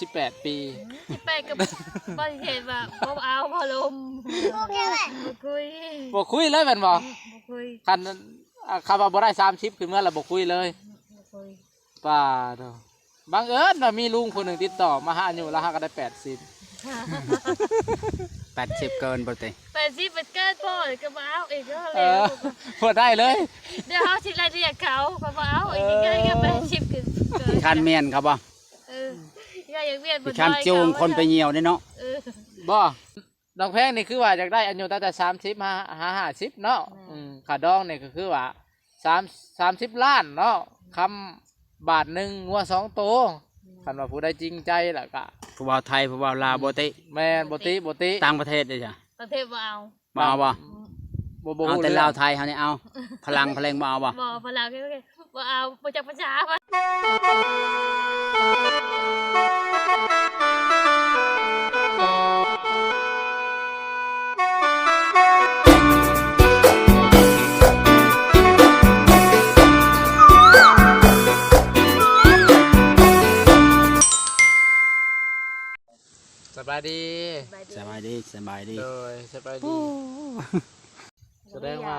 ສິບແປດປີ ສິບແປດກໍບໍ່ເຫັນວ່າບໍ່ເອົາ ບໍ່ລົມ ບໍ່ຄຸຍ ບໍ່ຄຸຍເລີຍແມ່ນບໍ່? ບໍ່ຄຸຍ ຄັນ ອ່າ ຄັນວ່າບໍ່ໄດ້ສາມສິບຂຶ້ນເມືອລະບໍ່ຄຸຍເລີຍ ບໍ່ຄຸຍ ປ້າໂທ້ ບັງເອີນວ່າມີລຸງຜູ້ໜຶ່ງຕິດຕໍ່ມາຫາ ອາຍຸລາວຫາກໍໄດ້ແປດສິບ ແປດສິບເກີນບໍ່ຕິ ແປດສິບມັນເກີນໂພດ ກໍບໍ່ເອົາອີກແລ້ວ ເອີ ບໍ່ໄດ້ເລີຍ ດຽວເຮົາຊິໄລ່ລຽກເຂົາ ກໍບໍ່ເອົາອີກ ເອີ ກໍແປດສິບຂຶ້ນເກີນ ຄັນແມ່ນເຂົາບໍ່ ເອີ ຢ່າ ຢາກວຽນບໍ່ ຄັນຈູງຄົນໄປຍ່ຽວເດ້ເນາະ ເອີ ບໍ່ ນ້ອງແພງນີ້ຄືວ່າຢາກໄດ້ອາຍຸຕັ້ງແຕ່ສາມສິບຫາ ຫາຫ້າສິບເນາະ ແມ່ນ ອືມ ຄ່າດອງນີ້ກໍຄືວ່າສາມ ສາມສິບລ້ານເນາະ ຄຳບາດໜຶ່ງງົວສອງໂຕ ແມ່ນ ຄັນວ່າຜູ້ໃດຈິງໃຈແລ້ວກະ ຜູ້ບ່າວໄທ ຜູ້ບ່າວລາວ ອືມ ບໍ່ຕິ ແມ່ນ ບໍ່ຕິ ບໍ່ຕິ ຕ່າງປະເທດເດ້ຊະ ປະເທດບໍ່ເອົາ ບໍ່ເອົາບໍ່? ອືມ ບໍ່ ບໍ່ ເອົາແຕ່ລາວໄທເຮົານີ້ເອົາ ຝຣັ່ງ ຝຣັ່ງບໍ່ເອົາບໍ່? ບໍ່ ຝຣັ່ງ ບໍ່ເອົາ ບໍ່ຈັກພາສາ ສະບາຍດີ ສະບາຍດີ ສະບາຍດີ ສະບາຍດີ ໂດຍ ສະບາຍດີ ໂອ້ ສະແດງວ່າ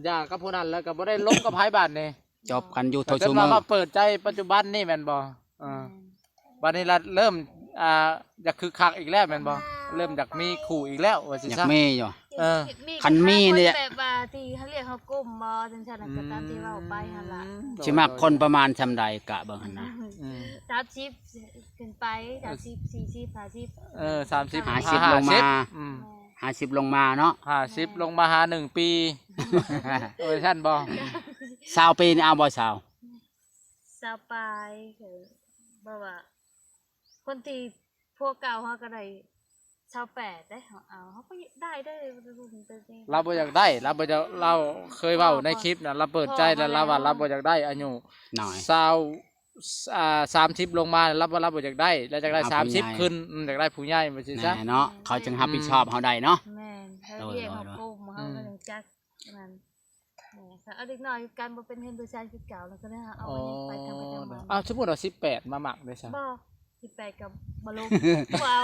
ຢ່າກັບຜູ້ນັ້ນແລ້ວກໍບໍ່ໄດ້ລົມກັບໃຜບາດນີ້ ຈົບກັນຢູ່ເທົ່າຊຸມື້ ເພິ່ນວ່າມາເປີດໃຈປັດຈຸບັນນີ້ແມ່ນບໍ່? ເອີ ແມ່ນ ບາດນີ້ລະເລີ່ມ ອ່າ ຢາກຄຶກຄັກອີກແລ້ວແມ່ນບໍ່? ເລີ່ມຢາກມີຄູ່ອີກແລ້ວວ່າຊີ້ຊະ ຢາກມີຢູ່ ເອີ ມີ ຄັນມີນີ້ ແບບວ່າທີ່ເຮົາລຽກເຮົາກຸ່ມບໍ່ ຈັ່ງຊັ້ນນະ ອືມ ກໍຕາມທີ່ເວົ້າໄປຫັ້ນລະ ຊິມັກຄົນປະມານສ່ຳໃດກະເບິ່ງຫັ້ນນະ ອືມ ສາມສິບຂຶ້ນໄປ ສາມສິບ ສີ່ສິບ ຫ້າສິບ ເອີ ສາມສິບ ຫ້າສິບ ຫ້າສິບ ລົງມາ ອືມ ແມ່ນ ຫ້າສິບລົງມາເນາະ ຫ້າສິບ ລົງມາຫາໜຶ່ງປີ ເອີ ຊັ້ນບໍ່? ຊາວປີນີ້ເອົາບໍ່ຊາວ? ຊາວປາຍ ແບບວ່າຄົນທີ່ຜົວເກົ່າເຮົາກໍໄດ້ຊາວແປດເດ້ ເຮົາເອົາ ເຮົາກໍໄດ້ເດ້ ລາວບໍ່ຢາກໄດ້ ລາວບໍ່ຢາກ ລາວເຄີຍເວົ້າໃນຄລິບນະ ລາວເປີດໃຈແລ້ວ ລາວວ່າລາວບໍ່ຢາກໄດ້ອາຍຸນ້ອຍ ຊາວ ອ່າ ສາມສິບລົງມາ ລາວວ່າລາວບໍ່ຢາກໄດ້ ລາວຢາກໄດ້ສາມສິບຂຶ້ນ ອືມ ຢາກໄດ້ຜູ້ໃຫຍ່ວ່າຊີ້ຊະ ແນ່ເນາະ ເຂົາຈຶ່ງຮັບຜິດຊອບເຮົາໄດ້ເນາະ ແມ່ນ ເຮົາ ໂດຍ ລຽກເຮົາ ໂດຍ ໂດຍ ກົມ ເຮົາ ອືມ ກໍຍັງຈັກນັ້ນ ເອີ ເອົາເດັກນ້ອຍກັນບໍ່ເປັນເຮືອນເປັນຊານຄືເກົ່າ ແລ້ວກໍໄດ້ເອົາ ອໍ ໄປທຳໄປທຳມາ ເອົາ ສົມມຸດວ່າສິບແປດມາມັກເດ້ຊະ ບໍ່ ສິບແປດກໍບໍ່ລົມ ບໍ່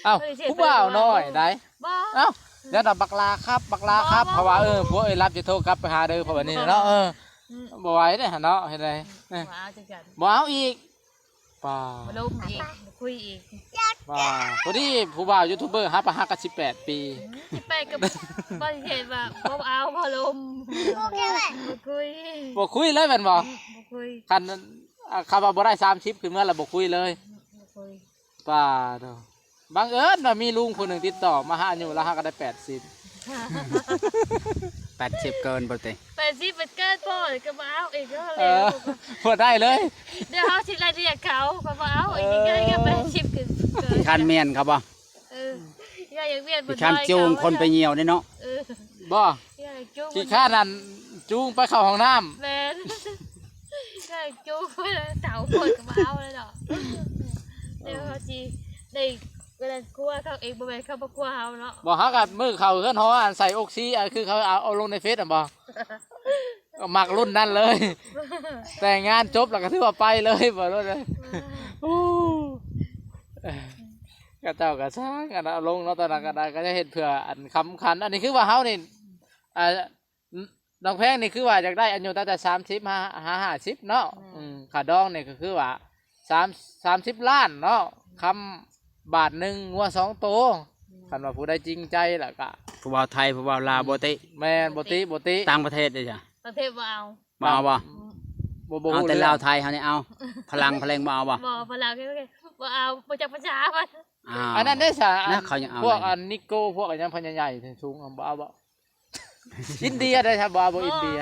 ເອົາ ເອົ້າ ຜູ້ບ່າວນ້ອຍໃດ ບໍ່ ເອົ້າ ຢ້ານວ່າບັກຫຼ້າຄັບ ບັກຫຼ້າຄັບ ບໍ່ ເພາະວ່າ ບໍ່ ເອີ ຜົວເອີຍລັບຈະໂທກັບໄປຫາເດີ ເພາະວ່ານີ້ເນາະ ເອີ ອືມ ບໍ່ໄຫວເດ້ຫັ້ນເນາະ ເຮັດໃດ ອືມ ເອີ ບໍ່ເອົາຈັກຈັ່ງ ບໍ່ເອົາອີກ ປ້າ ບໍ່ລົມອີກ ບໍ່ຄຸຍອີກ ປ້າ ພໍດີຜູ້ບ່າວຢູທູບເບີຫາປະຫາກັນສິບແປດປີ ອືມ ສິບແປດກໍບໍ່ເຫັນວ່າບໍ່ເອົາ ບໍ່ລົມ ບໍ່ຄຸຍ ບໍ່ຄຸຍເລີຍແມ່ນບໍ່? ອືມ ບໍ່ຄຸຍ ຄັນ ອ່າ ຄັນວ່າບໍ່ໄດ້ສາມສິບຂຶ້ນເມືອລະບໍ່ຄຸຍເລີຍ ອືມ ບໍ່ຄຸຍ ປ້າໂທ້ ບັງເອີນວ່າມີລຸງຜູ້ໜຶ່ງຕິດຕໍ່ມາຫາ ອາຍຸລາວຫາກໍໄດ້ແປດສິບ ແປດສິບເກີນບໍ່ຕິ ແປດສິບມັນເກີນໂພດ ກໍບໍ່ເອົາອີກແລ້ວ ເອີ ບໍ່ໄດ້ເລີຍ ດຽວເຮົາຊິໄລ່ລຽກເຂົາ ກໍບໍ່ເອົາອີກ ເອີ ກໍແປດສິບຂຶ້ນເກີນ ຄັນແມ່ນເຂົາບໍ່? ເອີ ຢ່າ ຢາກວຽນບໍ່ ຄັນຈູງຄົນໄປຍ່ຽວເດ້ເນາະ ເອີ ບໍ່ ຂີ້ຄ້ານອັນຈູງໄປເຂົ້າຫ້ອງນ້ຳ ແມ່ນ ເຈົ້າໂຄດກໍບໍ່ເອົາແລ້ວເນາະ ດຽວເຮົາຊິໄດ້ ເວລາກົວເຂົາເອງ ບໍ່ແມ່ນເຂົາມາກົວເຮົາເນາະ ບໍ່ ເຮົາກໍມື້ເຂົ້າເຮືອນຫໍ ອັນໃສ່ອົກຊີ ອັນຄືເຂົາເອົາ ເອົາລົງໃນເຟສຫັ້ນບໍ່ ມັກລຸ້ນນັ້ນເລີຍ ແຕ່ງງານຈົບແລ້ວກໍຖືວ່າໄປເລີຍ ບໍ່ໂລດເລີຍ ໂອ້ ເຂົາເຈົ້າກໍຊ່າງ ອັນເອົາລົງເນາະ ຕອນນັ້ນກໍໄດ້ ກໍຈະເຮັດເພື່ອອັນຄຳຂັນ ອັນນີ້ຄືວ່າເຮົານີ້ ອ່າ ນ້ອງແພງນີ້ຄືວ່າຢາກໄດ້ອາຍຸຕັ້ງແຕ່ສາມສິບຫາ ຫາຫ້າສິບເນາະ ແມ່ນ ອືມ ຄ່າດອງນີ້ກໍຄືວ່າສາມ ສາມສິບລ້ານເນາະ ຄຳບາດໜຶ່ງງົວສອງໂຕ ແມ່ນ ຄັນວ່າຜູ້ໃດຈິງໃຈແລ້ວກະ ຜູ້ບ່າວໄທ ຜູ້ບ່າວລາວ ອືມ ບໍ່ຕິ ແມ່ນ ບໍ່ຕິ ບໍ່ຕິ ຕ່າງປະເທດເດ້ຊະ ປະເທດບໍ່ເອົາ ບໍ່ເອົາບໍ່? ອືມ ບໍ່ ບໍ່ ເອົາແຕ່ລາວໄທເຮົານີ້ເອົາ ຝຣັ່ງ ຝຣັ່ງບໍ່ເອົາບໍ່? ບໍ່ ຝຣັ່ງ ບໍ່ເອົາ ບໍ່ຈັກພາສາມັນ ອ້າວ ອັນນັ້ນເດ້ຊະ ອັນ ເຂົາຍັງເອົາ ພວກອັນນິໂກ ພວກອັນຫຍັງ ພະຍາໃຫຍ່ສູງ ບໍ່ເອົາບໍ່? ອິນເດຍໄດ້ຊະ ບໍ່ເອົາບໍ່ ບໍ່ ອິນເດຍ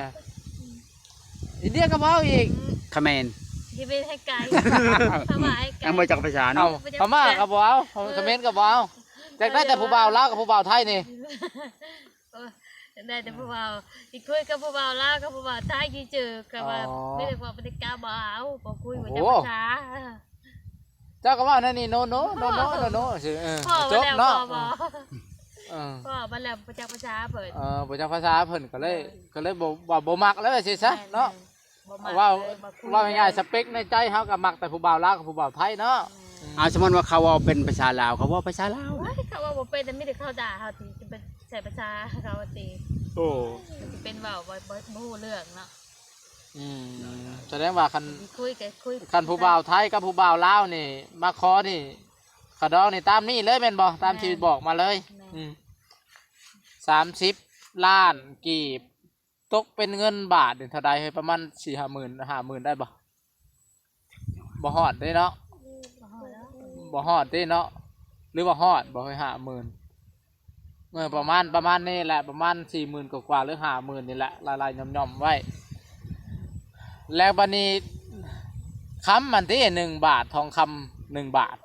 ອິນເດຍກໍບໍ່ເອົາອີກ ຂະແມນ ຂະແມນໃຫ້ໄກ ພະມ້າໃຫ້ໄກ ຍັງບໍ່ຈັກພາສາເນາະ ເອົ້າ ພະມ້າກໍບໍ່ເອົາ ເອີ ຂະແມນກໍບໍ່ເອົາ ຢາກໄດ້ແຕ່ຜູ້ບ່າວລາວກັບຜູ້ບ່າວໄທນີ້ ເອີ ຢາກໄດ້ແຕ່ຜູ້ບ່າວ ຊິຄຸຍກັບຜູ້ບ່າວລາວກັບຜູ້ບ່າວໄທ ຊິເຈີກັບວ່າ ອໍ ມີແຕ່ພວກອາເມລິກາ ບໍ່ເອົາ ບໍ່ຄຸຍ ບໍ່ຈັກພາສາ ເຈົ້າກໍເວົ້າແນວນີ້ ໂນ ໂນ ໂນ ໂນ ໂນ ໂນ ເອີ ຈົບເນາະ ພໍແລ້ວ ພໍ ພໍ ເອີ ພໍ ພໍແລ້ວ ບໍ່ຈັກພາສາເພິ່ນ ເອີ ບໍ່ຈັກພາສາເພິ່ນ ກໍເລີຍ ເອີ ກໍເລີຍບໍ່ ວ່າບໍ່ມັກແລ້ວ ວ່າຊີ້ຊະ ແມ່ນ ເນາະ ແມ່ນ ບໍ່ມັກ ເວົ້າ ເລີຍ ບໍ່ຄຸຍ ເວົ້າງ່າຍໆ ສະເປັກໃນໃຈເຮົາກໍມັກແຕ່ຜູ້ບ່າວລາວກັບຜູ້ບ່າວໄທເນາະ ແມ່ນ ເອົາ ສົມມຸດວ່າເຂົາເວົ້າເປັນພາສາລາວ ເຂົາເວົ້າພາສາລາວ ໂອ້ຍ ເຂົາເວົ້າບໍ່ເປັນ ມີແຕ່ເຂົາດ່າເຮົາຕິ ຈະໄປໃຊ້ພາສາເຂົາຕິ ໂອ້ ຊິເປັນເວົ້າບໍ່ ບໍ່ ບໍ່ຮູ້ເລື່ອງເນາະ ອືມ ສະແດງວ່າຄັນ ຊິຄຸຍກໍຄຸຍ ຄັນຜູ້ບ່າວໄທກັບຜູ້ບ່າວລາວນີ້ ມາຂໍນີ້ ຄ່າດອງນີ້ຕາມນີ້ເລີຍແມ່ນບໍ່? ຕາມທີ່ ແມ່ນ ບອກມາເລີຍ ແມ່ນ ອືມ ສາມສິບລ້ານກີບ ຕົກເປັນເງິນບາດນີ້ເທົ່າໃດເຮີ້ຍ? ປະມານສີ່ຫ້າໝື່ນ ຫ້າໝື່ນໄດ້ບໍ່? ບໍ່ຮອດເດ້ເນາະ ບໍ່ຮອດເດ້ເນາະ ຫຼືວ່າຮອດບໍ່ເຮີ້ຍ? ຫ້າໝື່ນ ເອີ ປະມານ ປະມານນີ້ແຫຼະ ປະມານສີ່ໝື່ນກວ່າໆ ຫຼື ຫ້າໝື່ນນີ້ແຫຼະ ໄລ່ໆຍ່ອມໆໄວ້ ແລ້ວບັດນີ້ຄຳມັນຕິ ໜຶ່ງບາດ ທອງຄຳໜຶ່ງບາດ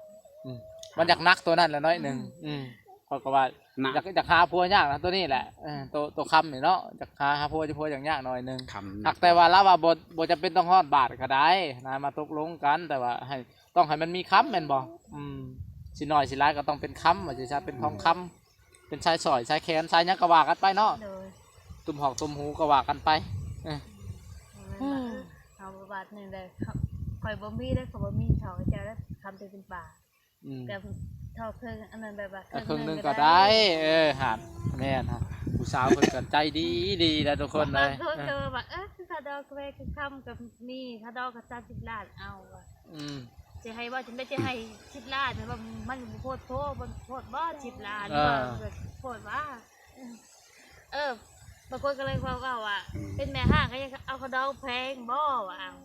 ອືມ ມັນຢາກໜັກໂຕນັ້ນແຫຼະໜ້ອຍໜຶ່ງ ອືມ ຂ້ອຍກໍວ່າ ນະ ຢາກ ຢາກຫາຜົວຍາກນະ ໂຕນີ້ແຫຼະ ເອີ ໂຕ ໂຕຄຳນີ້ເນາະ ຢາກຫາ ຫາຜົວ ຜົວຢາກຍາກໜ້ອຍໜຶ່ງ ຄຳ ຫາກແຕ່ວ່າລາວວ່າບໍ່ ບໍ່ຈຳເປັນຕ້ອງຮອດບາດກໍໄດ້ນະ ມາຕົກລົງກັນ ແຕ່ວ່າໃຫ້ ຕ້ອງໃຫ້ມັນມີຄຳແມ່ນບໍ່? ອືມ ຊິໜ້ອຍຊິຫຼາຍກໍຕ້ອງເປັນຄຳ ວ່າຊິຊະ ເປັນທອງຄຳ ເປັນສາຍສ້ອຍ ສາຍແຂນ ສາຍຫຍັງກໍວ່າກັນໄປເນາະ ໂດຍ ຕຸ້ມຫອກຕຸ້ມຫູກໍວ່າກັນໄປ ເອີ ເຮົາບາດໜຶ່ງໄດ້ ຂ້ອຍບໍ່ມີເດ້ ຂ້ອຍບໍ່ມີເທົ່າເຈົ້າ ຄຳທີ່ເປັນບາດ ອືມ ກໍທໍ່ເຄິ່ງ ອັນນັ້ນແບບວ່າເຄິ່ງໜຶ່ງກໍໄດ້ ເອີ ຫັ້ນ ແມ່ນຫັ້ນ ຜູ້ສາວເພິ່ນກໍໃຈດີ ດີນະທຸກຄົນເອີຍ ບາງຄົນກໍວ່າ ເອີ ຄ່າດອງແມ່ນຄ່າຄຳກໍມີ ຄ່າດອງກໍສາມສິບລ້ານ ເອົາວ່າ ອືມ ຊິໃຫ້ວ່າຈັ່ງໃດ ຊິໃຫ້ສິບລ້ານ ແມ່ນວ່າມັນບໍ່ໂພດໂພ ມັນໂພດບໍ່ ສິບລ້ານ ເອີ ວ່າໂພດວ່າ ເອີ ບາງຄົນກໍເລີຍເວົ້າວ່າ ເປັນແມ່ຮ້າງກໍຍັງເອົາຄ່າດອງແພງບໍ່ ວ່າ ອ້າວ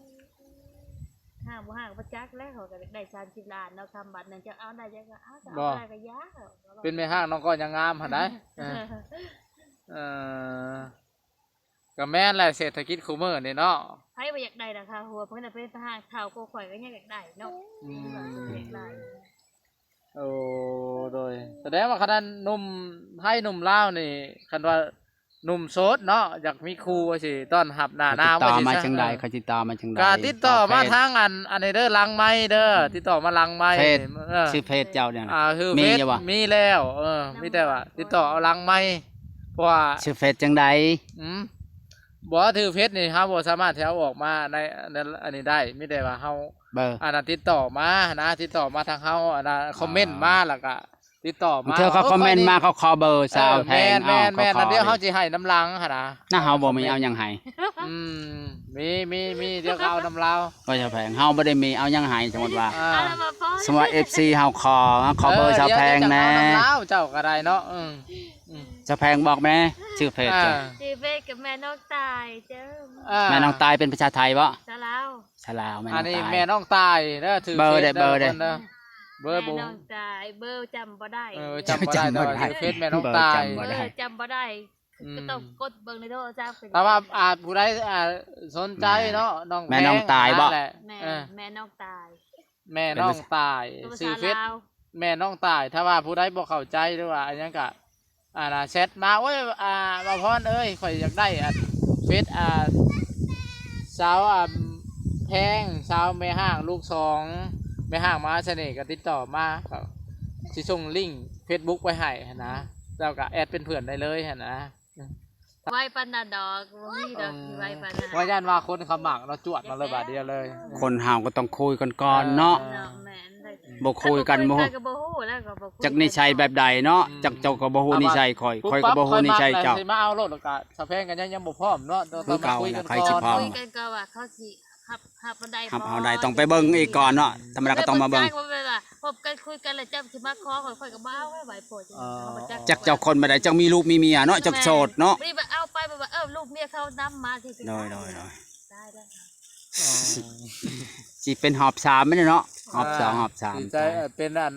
ຮ້າງບໍ່ຮ້າງບໍ່ຈັກແຫຼະ ເຂົາກໍຢາກໄດ້ສາມສິບລ້ານເນາະ ຄຳບາດໜຶ່ງ ເຈົ້າເອົາໄດ້ ເຈົ້າກໍເອົາ ເຈົ້າເອົາບໍ່ໄດ້ກໍຢ່າ ເປັນແມ່ຮ້າງນ້ອງກໍຍັງງາມຫັ້ນໃດ ເອີ ເອີ ກໍແມ່ນແຫຼະ ເສດຖະກິດຄູ່ມື້ນີ້ເນາະ ໃຜບໍ່ຢາກໄດ້ລາຄາຫົວ ເພິ່ນນະເປັນພະຫາກເຖົ້າກວ່າຂ້ອຍກໍຍັງຢາກໄດ້ເນາະ ອືມ ຢາກໄດ້ ໂອ້ ໂດຍ ສະແດງວ່າຄັນນັ້ນໜຸ່ມໄທໜຸ່ມລາວນີ້ ຄັນວ່າໜຸ່ມໂສດເນາະ ຢາກມີຄູ່ວ່າຊິຕ້ອນຮັບໜ້າໜາວ ຕິດຕໍ່ມາຈັ່ງໃດ ເຂົາຕິດຕໍ່ມາຈັ່ງໃດ ກໍຕິດຕໍ່ມາທາງອັນ ອັນນີ້ເດີ ຫຼັງໄມເດີ ອືມ ຕິດຕໍ່ມາຫຼັງໄມ ເຟສ ເອີ ຊື່ເຟສເຈົ້ານີ້ ອ່າ ຄືເຟສມີແລ້ວ ເອີ ມີແຕ່ວ່າຕິດຕໍ່ເອົາຫຼັງໄມ ເພາະວ່າ ຊື່ເຟສຈັ່ງໃດ ອືມ ບໍ່ ຖືເຟສນີ້ເຮົາບໍ່ສາມາດທີ່ເອົາອອກມາໃນ ໃນອັນນີ້ໄດ້ ມີແຕ່ວ່າເຮົາ ເບີ ອັນນັ້ນຕິດຕໍ່ມາຫັ້ນນະ ຕິດຕໍ່ມາທາງເຮົາ ອັນນັ້ນ ອ່າ ຄອມເມັນມາ ແລ້ວກະຕິດຕໍ່ມາ ບາງເທື່ອເຂົາຄອມເມັນມາ ເຂົາຂໍເບີສາວແພງ ເອີ ແມ່ນໆ ເອົາ ແມ່ນໆ ເຂົາຂໍ ອັນດຽວເຮົາຊິໃຫ້ນຳຫຼັງຫັ້ນນະ ນະ ເຮົາບໍ່ມີເອົາຫຍັງໃຫ້ ອືມ ມີ ມີ ມີ ດຽວກໍເອົານຳລາວ ກໍສາວແພງ ເຮົາບໍ່ໄດ້ມີເອົາຫຍັງໃຫ້ ສົມມຸດວ່າ ອ່າ ສົມມຸດວ່າເອັຟຊີເຮົາຂໍ ເຮົາຂໍເບີສາວແພງແດ່ ເອີ ດຽວເຮົາຈະເອົານຳລາວ ເຈົ້າກໍໄດ້ເນາະ ອືມ ອືມ ສາວແພງບອກແດ່ ຊື່ເຟສ ອ່າ ເຈົ້າ ຊື່ເຟສກໍແມ່ນ້ອງຕາຍເຈົ້າ ອ່າ ແມ່ນ້ອງຕາຍເປັນພາສາໄທບໍ່? ສາລາວ ສາລາວ ແມ່ນ້ອງຕາຍ ອັນນີ້ແມ່ນ້ອງຕາຍເດີ ຖືເຟສເດີ ເບີເດີ ເບີເດີ ເບີບໍ່ ແມ່ນ້ອງຕາຍ ເບີຈຳບໍ່ໄດ້ ເອີ ຈຳບໍ່ໄດ້ ຈຳບໍ່ໄດ້ ແຕ່ວ່າຖືເຟສແມ່ນ້ອງຕາຍ ເບີຈຳບໍ່ໄດ້ ເອີ ຈຳບໍ່ໄດ້ ອືມ ກໍຕ້ອງກົດເບິ່ງໃນໂທລະສັບ ແຕ່ວ່າ ອ່າ ຜູ້ໃດ ອ່າ ສົນໃຈເນາະ ນ້ອງແພງ ແມ່ນ້ອງຕາຍບໍ່? ແມ່ນ ເອີ ແມ່ນ້ອງຕາຍ ແມ່ນ້ອງຕາຍ ເປັນພາສາ ຊື່ເຟສ ລາວ ແມ່ນ້ອງຕາຍ ຖ້າວ່າຜູ້ໃດບໍ່ເຂົ້າໃຈ ຫຼືວ່າອີ່ຫຍັງກະ ອັນນ່າ ແຊັດມາ ໂອ້ຍ ອ່າ ບ່າວພອນເອີຍ ຂ້ອຍຢາກໄດ້ອັນເຟສ ອ່າ ສາວ ອ່າ ແພງ ສາວແມ່ຮ້າງລູກສອງ ແມ່ຮ້າງມະຫາສະເໜ່ ກໍຕິດຕໍ່ມາ ກໍຊິສົ່ງລິ້ງເຟສບຸກໄປໃຫ້ຫັ້ນນະ ເຈົ້າກໍແອັດເປັນເພື່ອນໄດ້ເລີຍຫັ້ນນະ. ໄວປານນັ້ນດອກ ບໍ່ມີດອກ ອືມ ຊິໄວປານນັ້ນ ວ່າຢ້ານວ່າຄົນເຂົາມັກເນາະ ຈວດມາເລີຍບາດດຽວເລີຍ ຄົນເຮົາກໍຕ້ອງຄຸຍກັນກ່ອນເນາະ ເອີ ເນາະ ແມ່ນ ບໍ່ຄຸຍກັນ ບໍ່ ບໍ່ຮູ້ ຈັກນິໄສແບບໃດເນາະ ອືມ ຈັກເຈົ້າກໍບໍ່ຮູ້ນິໄສຂ້ອຍ ຂ້ອຍກໍບໍ່ຮູ້ນິໄສເຈົ້າ ຊິມາເອົາໂລດ ແລ້ວກໍສາວແພງກໍຍັງ ຍັງບໍ່ພ້ອມເນາະ ຕ້ອງ ຄືເກົ່າ ມາຄຸຍກັນກ່ອນ ຄ່ອຍຊິພ້ອມ ຄຸຍກັນກ່ອນວ່າເຂົາຊິຮັບ ຮັບບໍ່ໄດ້ ຮັບເຮົາໄດ້ ບໍ່ ຕ້ອງໄປເບິ່ງອີກກ່ອນເນາະ ທຳມະດາກໍຕ້ອງມາເບິ່ງ ຄົບກັນຄຸຍກັນແລ້ວເຈົ້າຊິມາຂໍຂ້ອຍ ຂ້ອຍກໍບໍ່ເອົາ ໄວໂພດ ເອີ ຈັກເຈົ້າຄົນບໍ່ໄດ້ ຈັກມີລູກມີເມຍເນາະ ຈັກໂສດເນາະ ບໍ່ໄດ້ວ່າເອົາໄປ ແບບວ່າ ເອີ ລູກເມຍເຂົານຳມາ ໂດຍ ໂດຍ ໂດຍ ຕາຍແລ້ວ ອໍ ຊິເປັນຮອບສາມແມ່ນເນາະ ຮອບສອງ ອ່າ ຮອບສາມ ຊິໃຊ້ ເອີ ເປັນອັນ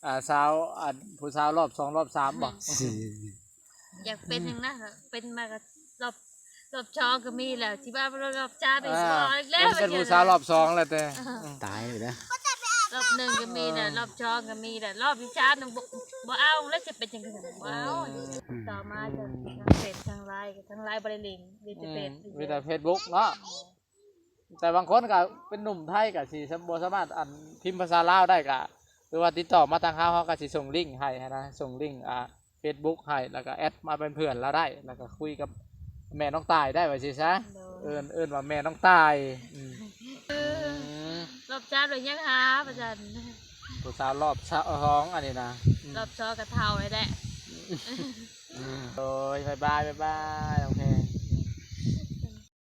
ອ່າ ສາວ ອັນ ຜູ້ສາວຮອບສອງ ຮອບສາມບໍ່? ຢາກເປັນຫຍັງນະ ເປັນມາກໍຮອບ ຮອບສອງກໍມີແລ້ວ ຊິວ່າຮອບສາມອີກ ອ່າ ບໍ່ແລ້ວ ເປັນ ເປັນຜູ້ສາວຮອບສອງແລ້ວແຕ່ ເອີ ຕາຍແລ້ວເດີ ຮອບໜຶ່ງກໍມີແລ້ວ ຮອບສອງກໍມີແລ້ວ ຮອບທີ່ສາມນັ້ນບໍ່ ບໍ່ເອົາແລ້ວ ຊິເປັນຈັ່ງໃດ ບໍ່ເອົາ ອືມ ຕໍ່ມາຈະ ອືມ ທາງເຟສ ທາງໄລນ໌ ທາງໄລນ໌ບໍ່ໄດ້ຫຼິ້ນ ມີແຕ່ເຟສ ອືມ ມີແຕ່ເຟສບຸກເນາະ ແຕ່ບາງຄົນກໍເປັນໜຸ່ມໄທກໍຊິບໍ່ສາມາດ ອັນ ພິມພາສາລາວໄດ້ ກໍ ຫຼືວ່າຕິດຕໍ່ມາທາງເຮົາ ເຮົາກໍຊິສົ່ງລິ້ງໃຫ້ຫັ້ນນະ ສົ່ງລິ້ງ ອ່າ ເຟສບຸກໃຫ້ ແລ້ວກໍແອັດມາເປັນເພື່ອນລາວໄດ້ ແລ້ວກໍຄຸຍກັບແມ່ນ້ອງຕາຍໄດ້ ວ່າຊີ້ຊະ ໂດຍ ເອີ້ນ ເອີ້ນວ່າແມ່ນ້ອງຕາຍ ອືມ ອືມ ຮອບສາມແລ້ວຍັງຫາວ່າຊັ້ນ ຜູ້ສາວຮອບສາວສອງອັນນີ້ນະ ອືມ ຮອບສອງກໍເຖົ້າແລ້ວແຫຼະ ໂດຍ ບາຍບາຍ ບາຍບາຍ ນ້ອງແພ